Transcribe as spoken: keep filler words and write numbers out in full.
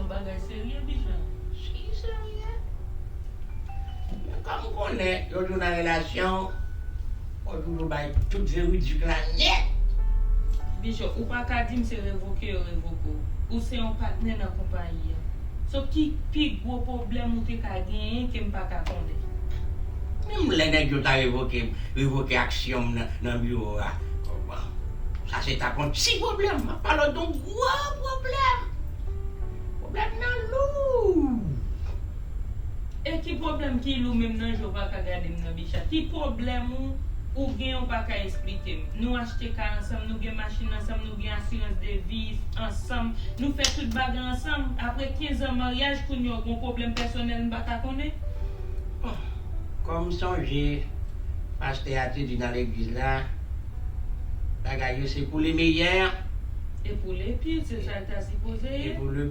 yon bagay serye, Bicha. Si serye. Men kòm m konnen yo tou nan relasyon, ou toujou bay tout veridik la nèt. Bicha, ou pa ka di m se revoke yo revoke w. Ou se yon patnè nan konpayi a. So ki pi gwo pwoblèm ou te ka genyen ke m pa ka konnen? Menm lè nèg yo ta revoke m, revoke aksyon m nan, nan biwo a. Bon, sa se t ap yon ti pwoblèm. M ap pale w de yon gwo pwoblèm. Pwoblèm nan lou. E ki pwoblèm ki lou menm nan je w pa ka gade m nan, Bicha? Ki pwoblèm ou, ou gen ou pa ka esplike m? Nou achte kay ansanm, nou gen machin ansanm, nou gen asirans de vi ansanm, nou fè tout bagay ansanm. Apre kenz an maryaj, kounye a w gen yon pwoblèm pèsonèl m pa ka konnen? Bon, kòm m sonje pastè a te di nan legliz la, bagay yo se pou le meyè. E pou le pire, se sa l ta sipoze ye. E pou le